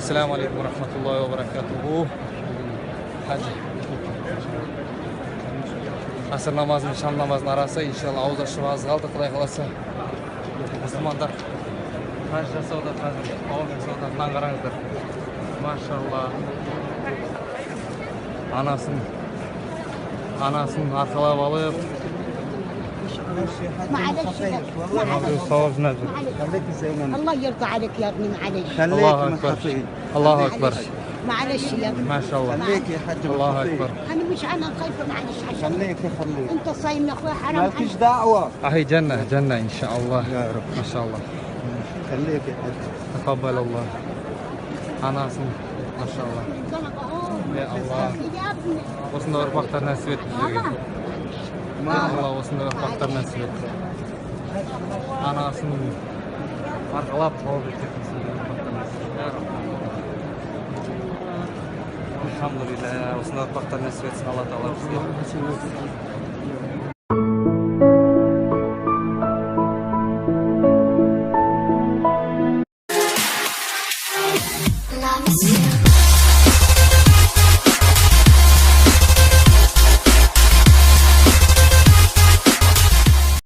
Ассаламу алейкум рахматуллахи ва баракатуху. Хажи. Асыр намазы мен шам намазының арасы, иншалла, ауыз ашып аз қалды, құдай қаласа. Мұсылмандар хаж жасауда қазір, тауап жасауда. Мынаны қараңыздар. Машалла. Анасын арқалап алып, معلش. мынау сауап жинап жүр. خليك زي ما انت. الله يرضى عليك يا ابني، معلش. خليك الله ما أكبر. تخافين. الله أكبر. معلش يا ابني. ما شاء الله. خليك يا حاج ما الله تخافين. أكبر. انا مش، انا خايفه، معلش عشان خليك خليك. انت صايم يا اخويا، حرام مالكش عليك. دعوة. اهي جنة جنة إن شاء الله. يا رب. ما شاء الله. خليك يا حاج. تقبل الله. Анасын, машалла. الزلمه اهو. يا الله. يا ابني. Осындай ұрпақтар нәсіп ет біздерге. Алла осындай ұрпақтар нәсіп етті. Анасын арқалап тауып жететін сондай ұрпақтар нәсіп ет. Я Раб. Альхамдулилля, осындай ұрпақтар нәсіп етсін Алла Тағала бізге. Love is you.